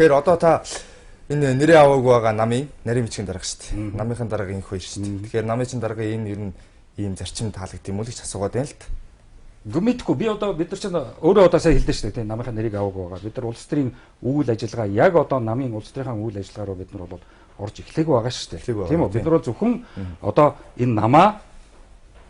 Тэгэхээр одоо та энэ нэрээ аваагүй байгаа намын нарийн бичгийн дарга шүү дээ. Намынхын дарга инх хоёр шүү дээ. Тэгэхээр намын чинь даргын энэ ер нь ийм зарчим таалагдсан юм уу гэж асуугаад байна л та. Үгүй мэдхгүй, би одоо бид нар чинь өөрөө одоо сая хэлдэ шүү дээ, тийм, намынхаа нэрийг аваагүй байгаа. Бид нар улс төрийн үйл ажиллагаа яг одоо намын улс төрийн үйл ажиллагаа руу бид нар бол орж эхлэегүй байгаа шүү дээ. Тийм үү? Бид нар бол зөвхөн одоо энэ намаа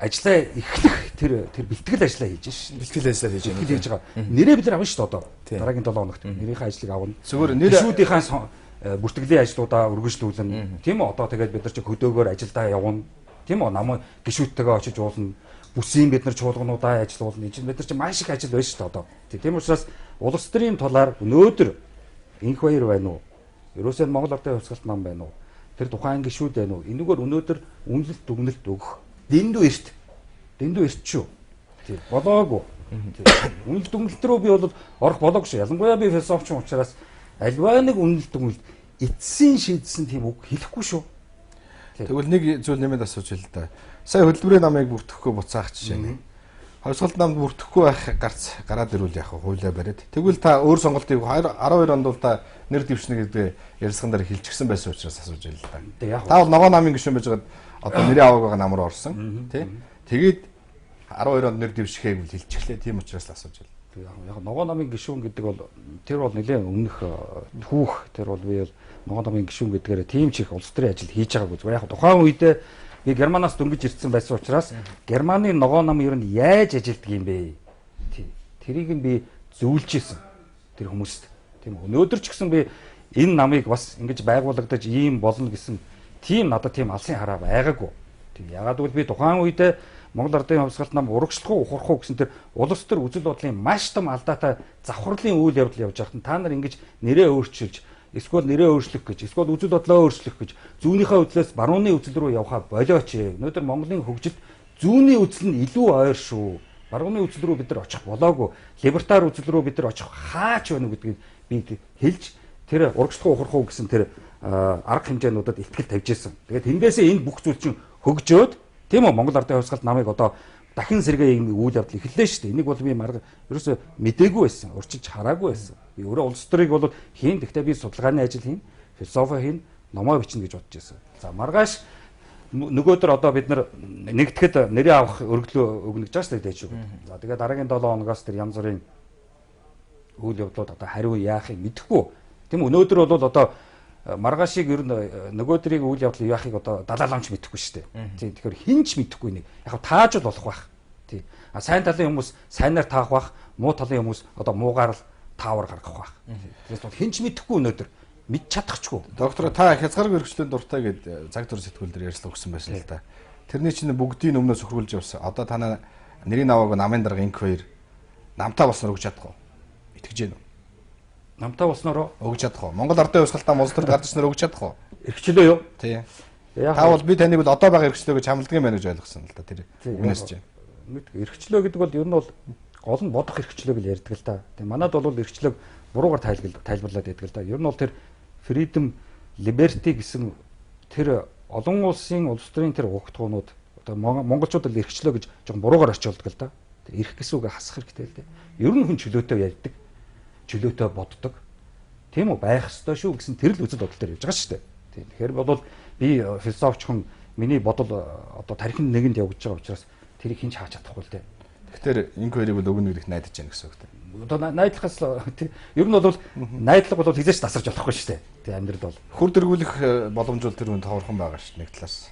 ажлаа эхлэх тэр бэлтгэл ажлаа хийж шээ. Бэлтгэл ажлаа хийж байна. Хийж байгаа. Нэрээ бид нар авна шүү дээ одоо. Дараагийн 7 хоногт нэрийнхээ ажлыг авна. Зүгээр нэр гишүүдийнхээ бүртгэлийн ажлуудаа өргөжлүүлнэ. Тийм үү? Одоо тэгээд бид нар чи хөдөөгөр ажилдаа явна. Тийм үү? Намын гишүүдтэйгээ очиж уулна. Бүсийн бид нар чуулгануудаа ажиллуулна. Энэ чинь бид нар чи маш их ажил байна шүү дээ одоо. Тийм учраас улс төрийн талаар өнөөдөр инх баяр байна уу? Ерөөсөө Монгол Ардын хувьсгалт нам байна уу? Тэр тухайн гишүүд байна уу? Энэгээр өнөөдөр үнэлэлт дүгнэлт өгөх. Дэндүү эрт. Дэндүү эрт шүү. Тийм болоогүй. Үнэлэлт дүгнэлт рүү би бол орох болоогүй шүү. Ялангуяа би философч учраас альваа нэг үнэлэлт дүгнэлт эцсийн шийдсэн тийм үг хэлэхгүй шүү. Тэгвэл нэг зүйл нэмээд асууж л да. Сая хөдөлмөрийн намыг бүртгэхгүй буцаах жишээ нэ. Хувьсгалт намд бүртгэхгүй байх гарц гараад ирвэл яг хуулиа бариад. Тэгвэл та өөр сонголтыг 12 онд бол та нэр дэвшнэ гэдэг ярилцлаган дээр хэлчихсэн байсан учраас асууж л да. Та бол ногоо намын гишүүн байж байгаад одоо нэрээ аваагүй байгаа нам руу орсон тий. Тэгээд 12 онд нэр дэвшихээ гэж хэлчихлээ. Тийм учраас л асууж л. Яг ногоо намын гишүүн гэдэг бол тэр бол нэлээд өмнөх түүх. Тэр бол би бол ногоо намын гишүүн гэдгээр тийм ч их улс төрийн ажил хийж байгаагүй. Зүгээр яг тухайн үедээ би Германаас дөнгөж ирсэн байсан учраас Германы ногоо нам ер нь яаж ажилтдаг юм бэ? Тэрийг нь би зөвлөж исэн тэр хүмүүст. Тийм өнөөдөр ч гэсэн би энэ намыг бас ингэж байгуулагдаж ийм болно гэсэн тийм надад тийм алсын хараа байгаагүй. Тийм ягаад гэвэл би тухайн үедээ Монгол Ардын хувьсгалт нам урагшлах уу ухрах уу гэсэн тэр улс төр үзэл бодлын маш том алдаатай завхарлын үйл явдал явж байхад та нар ингэж нэрээ өөрчилж эсвэл нэрээ өөрчлөх гэж, эсвэл үзэл бодлоо өөрчлөх гэж зүүнийхээ үзлээс барууны үзэл рүү явхаа болооч. Өнөөдөр Монголын хөгжилд зүүнний үзэл нь илүү ойр шүү. Барууны үзэл рүү бид нар очих болоогүй. Либертар үзэл рүү бид нар очих хаач байна гэдгийг би хэлж тэр урагшлах уу ухрах уу гэсэн тэр арга хэмжээнүүдэд итгэл тавьж ирсэн. Тэгээд тэндээсээ энэ бүх зүйл чинь хөгжөөд тийм үү Монгол Ардын хувьсгалт намыг одоо дахин сэргээ юм үйл явдал эхэллээ шүү дээ. Энийг бол би марга ерөөсөө мдээгүй байсан, урчилж хараагүй байсан. Би өөрөө улс төрийг бол хийн, гэхдээ би судалгааны ажил хийн, философи хийн, номоо бичнэ гэж бодож байсан. За маргааш нөгөөдөр одоо бид нар нэгтгэхэд нэрээ авах өргөдлөө өгнө гэж байгаа шүү дээ дээш. За тэгээд дараагийн 7 хоногоос тэр янз бүрийн үйл явдлууд одоо хариу яахыг мэдэхгүй. Тийм өнөөдөр бол одоо маргаашийг ер нь нөгөөдрийг үйл явдал яахыг одоо далааламж мэдэхгүй шүү дээ. Тийм тэгэхээр хэн ч мэдэхгүй нэг. Яг тааж л болох байх. Тийм. А сайн талын хүмүүс сайнаар таах байх, муу талын хүмүүс одоо муугаар л таавар гаргах байх. Тэрээс бол хэн ч мэдэхгүй өнөөдөр мэдч чадахчгүй. Доктор та хязгааргүй эрхчлөөнд дуртай гэд цаг төр сэтгүүл дээр ярьслаа өгсөн байсан л да. Тэрний чинь бүгдийн өмнөөс сөхрүүлж явсан. Одоо танаа нэрийг аваагүй намын дарга инк хоёр намтаа болсноор өгч чадах уу? Итгэж гэнэ үү? Намтаа болсноор өгч чадах уу? Монгол Ардын хувьсгалт нам улс төрд гарч ирснээр өгч чадах уу? Эрхчлөө юу? Тийм. Та бол би таныг бол одоо байгаа эрхчлөө гэж хамладаг юм байна гэж ойлгосон л да тэр үгнээс чинь. Мэдгүй эрхчлөө гэдэг бол ер нь бол гол нь бодох эрхчлөө гэж ярьдаг л да. Тийм манад бол эрхчлөөг буруугаар тайлбарлаад байдаг л да. Ер нь бол тэр freedom, liberty гэсэн тэр олон улсын улс төрийн тэр угтгуунууд одоо монголчууд л эрхчлөө гэж жоохон буруугаар орчуулдаг л да. Тэр эрх гэсэн үгээ хасах хэрэгтэй л дээ. Ер нь хүн чөлөөтэй ярьдаг, чөлөөтэй боддог. Тийм үү байх ёстой шүү гэсэн тэр л үзэл бодол дээр явж байгаа шүү дээ. Тийм. Тэгэхээр бол би философч хүн миний бодол одоо тархин нэгэнд явагдаж байгаа учраас тэрийг хэн ч хааж чадахгүй л дээ. Тэгэхээр инк хоёрыг бол өгнө гэдэгт найдаж байна гэсэн үг тийм. Одоо найдлахаас ер нь бол найдлага бол хизээч тасарч болохгүй шүү дээ. Тийм амьдрал бол хөр дэргүүлэх боломж бол тэр хүн товархон байгаа шүү дээ нэг талаас.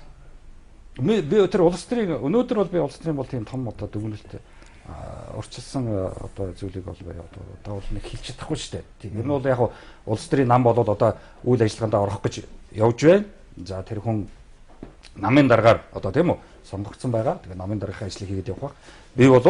Би тэр улс төрийн өнөөдөр бол би улс төрийн бол тийм том одоо дүгнэлт урчилсан одоо зүйлийг бол би одоо бол нэг хэлж чадахгүй шүү дээ. Тийм. Ер нь бол яг улс төрийн нам болоод одоо үйл ажиллагаанд орох гэж явж байна. За тэр хүн намын даргаар одоо тийм үү сонгогдсон байгаа. Тэгээ намын даргын ажлыг хийгээд явах. Би бол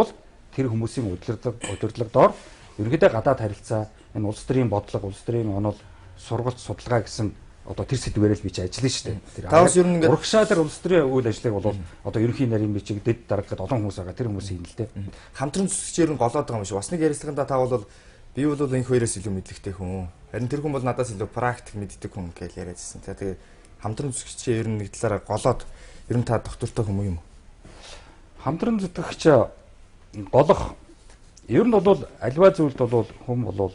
тэр хүмүүсийн удирдлага доор ерөнхийдөө гадаад харилцаа, энэ улс төрийн бодлого, улс төрийн онол, сургалт, судалгаа гэсэн одоо тэр сэдвээрээ л би чи ажиллана шүү дээ. Тэр та бас ер нь ингээд урагшаа тэр улс төрийн үйл ажлыг бол одоо ерөнхий нарийн бичиг дэд дарга гэдэг олон хүмүүс байгаа. Тэр хүмүүс хийн л дээ. Хамтран зүсгчээр нь голоод байгаа юм шиг. Бас нэг ярилцлагандаа та бол би бол инх хоёроос илүү мэдлэгтэй хүн. Харин тэр хүн бол надаас илүү практик мэддэг хүн гэж яриадсэн. Тэгээ хамтран зүсгчээр ер нь нэг талаараа голоод ер нь та доктортой хүмүүс юм уу? Хамтран зүтгэгч голох ер нь бол альва зүйлд бол хүн бол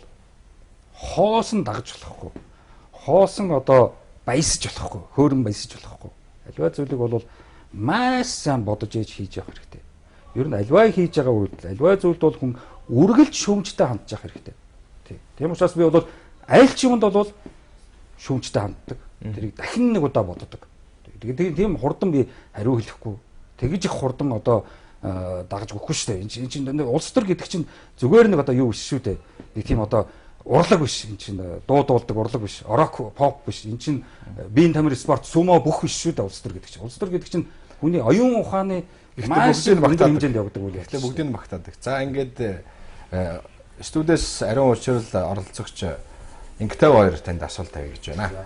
хоосон дагаж болохгүй. Хоосон одоо баясаж болохгүй, хөөрөн баясаж болохгүй. Аливаа зүйлийг бол маш сайн бодож ээж хийж явах хэрэгтэй. Ер нь аливаа хийж байгаа үйлдэл, аливаа зүйлд бол хүн үргэлж шүүмжтэй хандж явах хэрэгтэй. Тийм учраас би бол аль ч юмд бол шүүмжтэй ханддаг. Тэрийг дахин нэг удаа боддог. Тэгээд тийм хурдан би хариу хэлэхгүй. Тэгж их хурдан одоо дагаж өгөхгүй шүү дээ. Энэ чинь улс төр гэдэг чинь зүгээр нэг одоо юу биш шүү дээ. Нэг тийм одоо урлаг биш. Энэ чинь дуу дуулдаг урлаг биш. Рок, поп биш. Энэ чинь биеийн тамир спорт, сумо бүх биш шүү дээ улс төр гэдэг чинь. Улс төр гэдэг чинь хүний оюун ухааны маш өндөр хэмжээнд явдаг үйл явдал. Бүгдийг нь багтаадаг. За ингээд студиэс ариун уучрал оролцогч Инхтайв хоёр танд асуулт тавья гэж байна.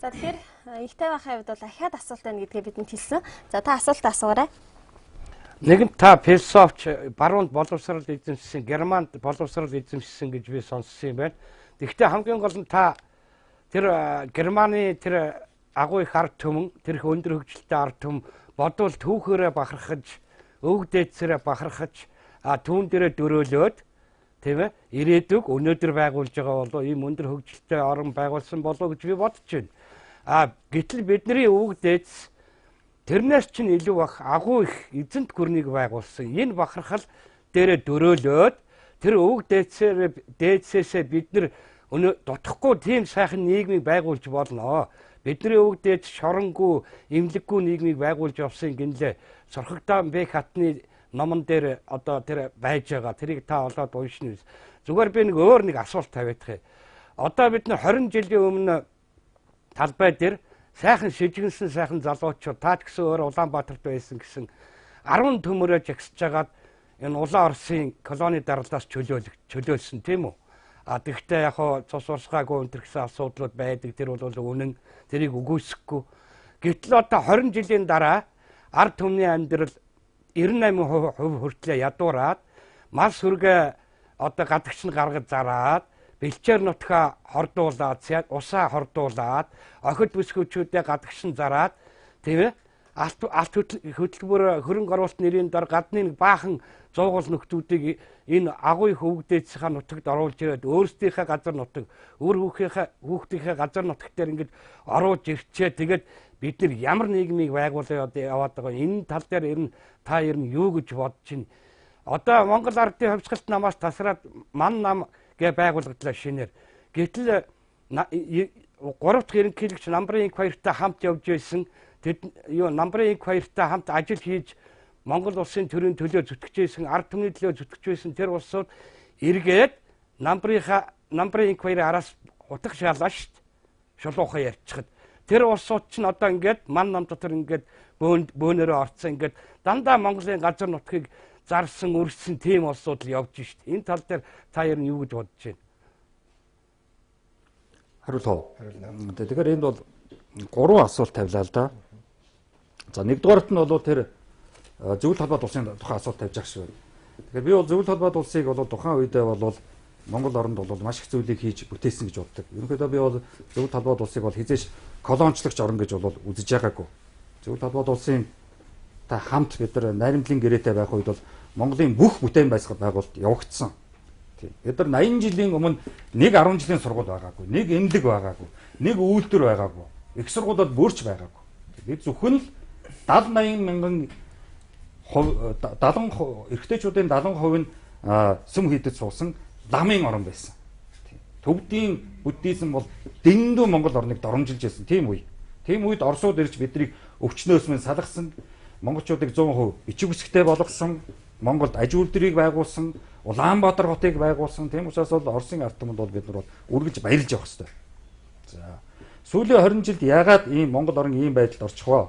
За тэгэхээр Инхтайв ахын хувьд бол ахиад асуулт байна гэдгээ бидэнд хэлсэн. За та асуулт асуугаарай. Нэгэнт та философч баруунд боловсрол эзэмшсэн, Германд боловсрол эзэмшсэн гэж би сонссон юм байна. Тэгэхдээ хамгийн гол нь та тэр Германы тэр агуу их ард түмэн, тэр их өндөр хөгжилтэй ард түмэн бодвол түүхээрээ бахархаж, өвөг дээдсээрээ бахархаж, түүн дээрээ дөрөөлөөд тийм ээ ирээдүг өнөөдөр байгуулж байгаа болов ийм өндөр хөгжилтэй орн байгуулсан болов гэж би бодож байна. Гэтэл бидний өвөг дээдс тэрнээс чинь илүү бах агуу их эзэнт гүрнийг байгуулсан. Энэ бахархал дээрээ дөрөөлөөд тэр өвөг дээдсээсээ бид нар дутхгүй тийм сайхан нийгмийг байгуулж болно. Бидний өвөг дээдс шоронгүй, эмнэлэггүй нийгмийг байгуулж явсан гинлээ. Сурхагдаан Б хатны номон дээр одоо тэр байж байгаа. Тэрийг та олоод уншина. Зүгээр би нэг өөр нэг асуулт тавиадах юм. Одоо бид нар 20 жилийн өмнө талбай дээр сайхан шижигнсэн сайхан залуучууд таа ч гэсэн өөр Улаанбаатарт байсан гэсэн 10 төмөрөө жагсаж жагаад энэ Улаан Оросын колони дарлаас чөлөөлсөн тийм үү? Тэгэхдээ яг хоо цус урсгаагүй өнтер гэсэн асуудлууд байдаг. Тэр бол үнэн, тэрийг үгүйсэхгүй. Гэтэл одоо 20 жилийн дараа ард түмний амьдрал 98% хүртлээр ядуураад мал сүргээ одоо гадагш нь гаргаж зараад бэлчээр нутгаа хордуулаад, усаа хордуулаад, охид бүсгүүчүүдээ гадагш нь зараад, тийм ээ алт хөдөлмөр хөрөнгө оруулалт нэрийн дор гадны нэг баахан зуугуул нөхдүүдийг энэ агуу их өвгдээцийнхаа нутагт оруулж ирээд өөрсдийнхээ газар нутаг, өөр хүүхдийнхээ газар нутаг дээр ингэж оруулж ирчээ. Тэгээд бид нар ямар нийгмийг байгуулаад яваад байгаа энэ тал дээр ер нь та ер нь юу гэж бодож байна? Одоо Монгол ардын хувьсгалт намаас тасраад ман нам гэ байгуулагдлаа шинээр. Гэтэл 3 дахь ерөнхийлөгч Намбрын инк хоёртой хамт явж байсан. Тэд юу Намбрын инк хоёртой хамт ажил хийж Монгол улсын төрийн төлөө зүтгэж байсан, ард түмний төлөө зүтгэж байсан тэр улсууд эргээд Намбрын инк хоёрын араас утга шаалаа шүү дээ. Шулуухан ярьчихад. Тэр улсууд чинь одоо ингээд ман нам дотор ингээд бөөнөрөө орцсон ингээд дандаа Монголын газар нутгийг зарсан, өрсөн тийм улсууд л явж шít. Энэ тал дээр та ер нь юу гэж бодож байна? Хариулах уу? Тэгэхээр энд бол 3 асуулт тавилаа л да. За нэгдүгээрт нь бол тэр зөвлөлт холбоот улсын тухай асуулт тавьж байгаа шиг байна. Тэгэхээр би бол зөвлөлт холбоот улсыг бол тухайн үедээ бол Монгол оронд бол маш их зүйлийг хийж бүтээсэн гэж боддог. Ерөнхийдөө би бол зөвлөлт холбоот улсыг бол хизээш колончлогч орн гэж бол үзэж байгаагүй. Зөвлөлт холбоот улсын та хамт бид нар найрамдлын гэрээтэй байх үед бол Монголын бүх бүтээн байгуулалт явагдсан. Тийм. Бид нар 80 жилийн өмнө нэг 10 жилийн сургууль байгаагүй, нэг эмнэлэг байгаагүй, нэг үйлдвэр байгаагүй, их сургууль бол бүрч байгаагүй. Бид зөвхөн л 70 80 мянган 70 эрэгтэйчүүдийн 70% нь сүм хийдэд суусан ламын орн байсан. Тийм. Төвдийн буддизм бол дэндүү Монгол орныг доромжилж байсан тийм үе. Тийм үед Оросууд ирж биднийг өвчнөөс мөн салгасан, монголчуудыг 100% бичиг үсгтэй болгосон, Монголд аж үйлдвэрийг байгуулсан, Улаанбаатар хотыг байгуулсан. Тийм учраас бол Оросын ард түмэнд бол бид нар бол үргэлж баярлж явах ёстой. За. Сүүлийн 20 жилд яагаад ийм Монгол орн ийм байдалд орчих вэ?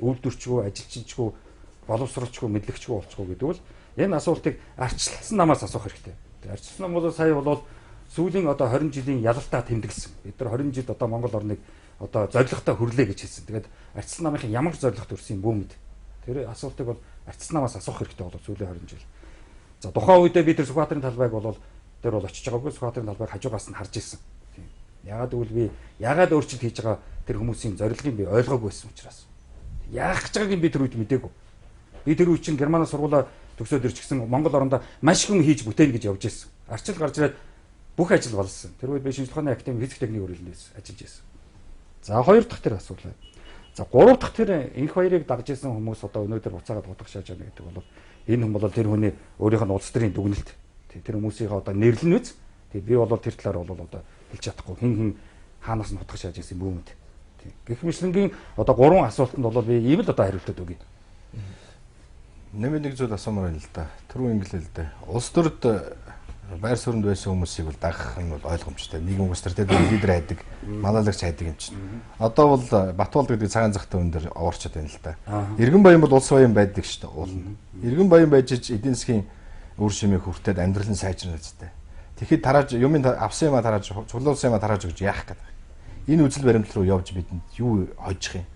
Үйлдвэрчгүй, ажилчинчгүй, боловсролчгүй, мэдлэгчгүй болчихгүй гэдэг бол энэ асуултыг арчилсан намаас асуух хэрэгтэй. Арчилсан нам бол сая бол сүүлийн одоо 20 жилийн ялалтаа тэмдэглэсэн. Бид нар 20 жилд одоо Монгол орныг одоо зорилготой хүрлээ гэж хэлсэн. Тэгээд арчилсан намынхан ямар зорилгот хүрсэн юм бүү мэд. Тэр асуултыг бол арчилсан намаас асуух хэрэгтэй болов сүүлийн 20 жил. За тухайн үедээ бид тэр Сүхбаатарын талбайг бол тэр бол очиж байгаагүй. Сүхбаатарын талбайг хажуугаас нь харж ирсэн. Тийм. Ягаад гэвэл би ягаад өөрчлөлт хийж байгаа тэр хүмүүсийн зорилгыг би ойлгоогүй байсан учраас. Яах гэж байгааг би тэр үед мдээгүй. Би тэр үед чинь Германаас сургуулаа төгсөөд ирчихсэн Монгол орондоо маш их юм хийж бүтээн гэж явж ирсэн. Арчил гарч ирээд Бүх ажил болсон. Тэр үед би шинжлэх ухааны академи физик техникийн хүрээлэнд ажиллаж байсан. За хоёр дахь тэр асуулаа. За гурав дахь тэр инх баярыг дагж исэн хүмүүс одоо өнөөдөр буцаагаад хутга шааж байна гэдэг бол энэ хүн бол тэр хүний өөрийнх нь улс төрийн дүгнэлт. Тэр хүмүүсийнхээ одоо нэрлэн үз. Тэг би бол тэр талаар бол одоо хэлж чадахгүй. Хин хин хаанаас нь хутга шааж исэн бүүмэд. Гэх мэтлэнгийн одоо гурван асуултанд бол би ийм л одоо хариултад өгье. Нэмээд нэг зүйл асуумаар байна л да. Түрүү ингэлээ л дээ. Улс төрд байр суурьнд байсан хүмүүсийг бол дагах нь бол ойлгомжтой. Нийгэм улс төр дээр лидер хайдаг, малаалагч хайдаг юм чинь. Одоо бол Батболд гэдэг цагаан захтай хүн дээр овоорчод байна л да. Иргэн баян бол улс баян байдаг шүү дээ. Уул. Иргэн баян байж эдийн засгийн үр шимийг хүртээд амьдрал нь сайжрна үстэй. Тэгэхэд тарааж юмын авсан юмаа тарааж, цуглуулсан юмаа тарааж өгч яах гэдэг. Энэ үзэл баримт руу явж бидэнд юу хожих юм?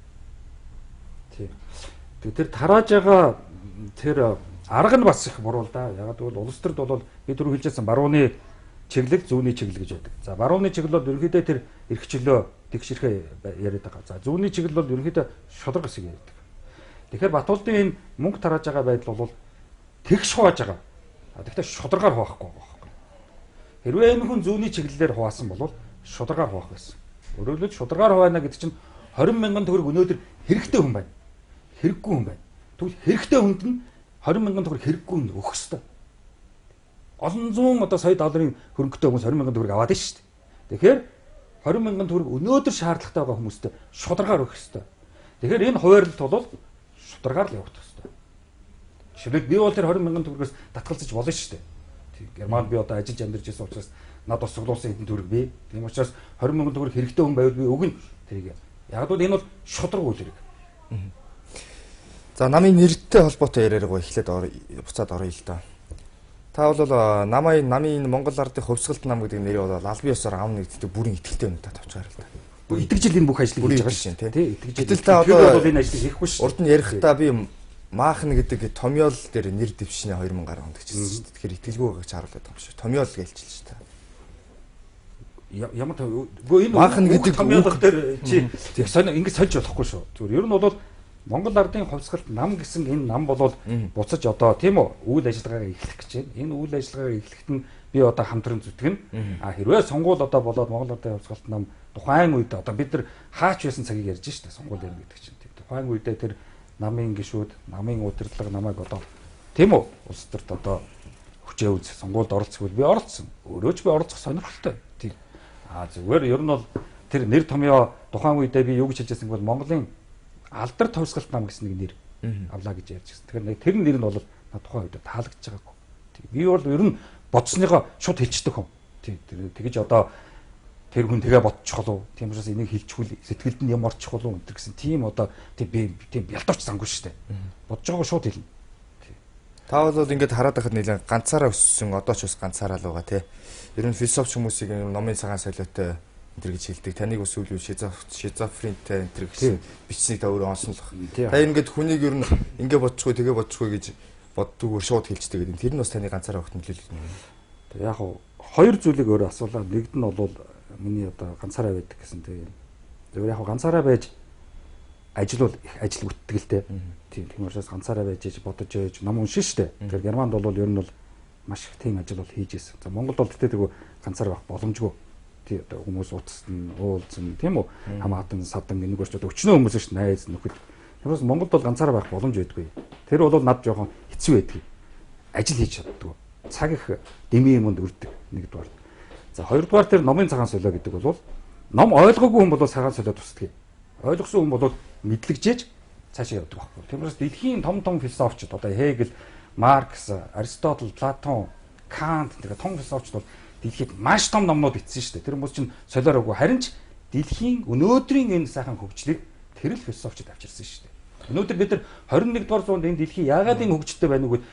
Тийм. Тэр тарааж байгаа тэр арга нь бас их буруу л да. Яг гэвэл улс төрд бол би түрүү хэлжсэн барууны чиглэл, зүүнний чиглэл гэж байдаг. За барууны чиглэл бол ерөнхийдөө тэр эрх чөлөө тэгш эрхээ яриад байгаа. За зүүнний чиглэл бол ерөнхийдөө шударга хэсэг яриад. Тэгэхээр Батулдын энэ мөнгө тарааж байгаа байдал бол тэгш хувааж байгаа. Тэгэхдээ шударгаар хуваахгүй байгаа байхгүй. Хэрвээ энэ хүн зүүнний чиглэлээр хуваасан бол шударгаар хуваах байсан. Өөрөөр хэлбэл шударгаар хуваана гэдэг чинь 20 мянган төгрөг өнөөдөр хэрэгтэй хүн байна. Хэрэггүй хүн байна. Тэгвэл хэрэгтэй хүнд нь 20 мянган төгрөг хэрэггүй нь өгөх ёстой. Олон зуун одоо сая долларын хөрөнгөтэй хүмүүс 20 мянган төгрөг аваад байна шүү дээ. Тэгэхээр 20 мянган төгрөг өнөөдөр шаардлагатай байгаа хүмүүстээ шударгаар өгөх ёстой. Тэгэхээр энэ хуваарлалт бол шударгаар л явагдах ёстой. Жишээлбэл би бол тэр 20 мянган төгрөгөөс татгалзаж болно шүү дээ. Германд би одоо ажиллаж амьдарч байсан учраас над бас цуглуулсан хэдэн төгрөг бий. Тийм учраас 20 мянган төгрөг хэрэгтэй хүн байвал би өгнө. Тэрийг. Яг бол энэ бол шударга үйл хэрэг. За намын нэртэй холбоотой яриараа эхлээд буцаад оръё л доо. Та бол намын энэ Монгол ардын хувьсгалт нам гэдэг нэрийг бол албан ёсоор аавна гэдэгт бүрэн итгэлтэй байна та тавчгаар л да. Итгэжил энэ бүх ажлыг хийж байгаа шүү дээ. Тий, итгэжил. Гэтэл та одоо бол энэ ажлыг хийхгүй шүү. Урд нь ярихдаа би Маахна гэдэг томьёол дээр нэр дэвшнэ 2000 гаруй онд гэж хэлсэн шүү дээ. Тэгэхээр итгэлгүй байгааг чааруулаад байгаа юм шүү. Томьёол гэлчихлээ шүү дээ. Ямар үгүй энэ Маахна гэдэг томьёол дээр чи сонь ингэж сольж болохгүй шүү. Зүгээр ер нь бол Монгол ардын хувьсгалт нам гэсэн энэ нам бол буцаж одоо тийм үү үйл ажиллагаагаа эхлэх гэж байна. Энэ үйл ажиллагаагаа эхлэхэд нь би одоо хамтран зүтгэнэ. А хэрвээ сонгуул одоо болоод Монгол ардын хувьсгалт нам тухайн үед одоо бид нар хаач байсан цагийг ярьж штэ сонгуул ярина гэдэг чинь. Тухайн үедээ тэр намын гишүүд, намын удирдлага намайг одоо тийм үү улс төрд одоо хүчээ үз сонгуульд оролцох би оролцсон. Өөрөө ч би оролцох сонирхолтой. Тийм. А зүгээр ер нь бол тэр нэр томьёо тухайн үедээ би юу гэж хэлжсэн бол Монголын алдар товсгалт нам гэсэн нэг нэр авлаа гэж ярьж гисэн. Тэгэхээр нэг тэр нэр нь бол над тухайн үед таалагдж байгаагүй. Би бол ер нь бодсныгоо шууд хэлчихдэг хүн. Тэгэж одоо тэр хүн тэгээ бодчих болов. Тийм учраас энийг хэлчихвэл сэтгэлд нь юм орчих болов энэ гэсэн тийм одоо тийм би тийм бялдууч зангүй шүү дээ. Бодож байгаагаа шууд хэлнэ. Та бол ингээд хараад байхад нэлээд ганцаараа өссөн, одоо ч бас ганцаараа л байгаа тий. Ер нь философч хүмүүсийг номын цагаан солиотой энэ гэж хэлдэг. Таныг бас үл шизофрентэй энэ гэсэн бичснийг та өөрөө онсон л баг. Та ингээд хүнийг ер нь ингээ бодчихгүй тэгээ бодчихгүй гэж боддгоор шууд хэлждэг гэдэг. Тэр нь бас таны ганцаараа өгөх нөлөөлөл юм. Тэг яг хоёр зүйлийг өөрөө асуулаа. Нэгд нь бол миний одоо ганцаараа байдаг гэсэн тийм. Зөвхөн яг ганцаараа байж ажил бол их ажил бүтгэлтэй. Тийм учраас ганцаараа байж иж бодож ээж ном уншин штэ. Тэгэхээр Германд бол ер нь бол маш их тийм ажил бол хийж исэн. За Монголд бол тэгтээ тэгвэл ганцаар байх боломжгүй. Тий одоо хүмүүс утасна, уулзсан тийм үү? Хамаатан, садан энийг ч одоо өчнөө хүмүүс шүү найз нөхөд. Тэрээс Монголд бол ганцаараа байх боломж байдгүй. Тэр бол над жоохон хэцүү байдгийг. Ажил хийж чаддгүй. Цаг их дэмий юмд үрдэг нэгдүгээр. За хоёрдугаар тэр номын цагаан солио гэдэг бол ном ойлгоогүй хүн бол цагаан солио тусдаг. Ойлгосон хүн бол мэдлэгжээж цаашаа явдаг байхгүй. Тиймээс дэлхийн том том философчид одоо Хегель, Маркс, Аристотл, Платон, Кант гэх том философчид бол дэлхийд маш том номнууд бичсэн шүү дээ. Тэр хүмүүс чинь солиор үгүй. Харин ч дэлхийн өнөөдрийн энэ сайхан хөгжлийг тэр л философчид авчирсан шүү дээ. Өнөөдөр бид нар 21 дугаар зуунд энэ дэлхий яагаад ийм хөгжилтэй байна уу гэвэл